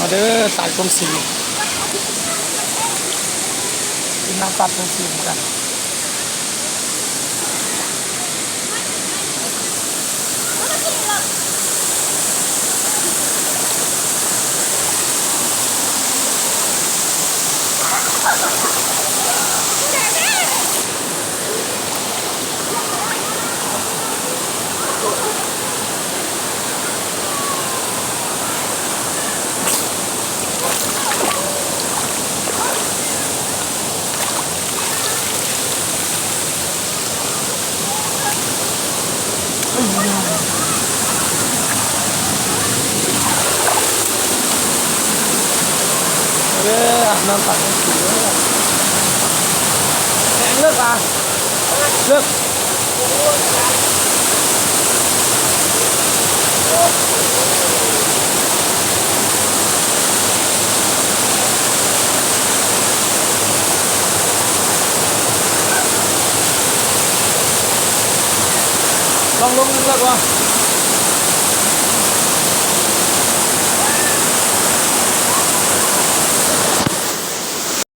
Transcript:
ມາເດີ ສາຍກົງສີ ກິນນ້ຳຕາດກົງສີນຳກັນ. ເອີ ອາບນ້ຳປາກ ແຮງເລິກລະ ເລິກ. ລອງລົງເລິກບໍ່?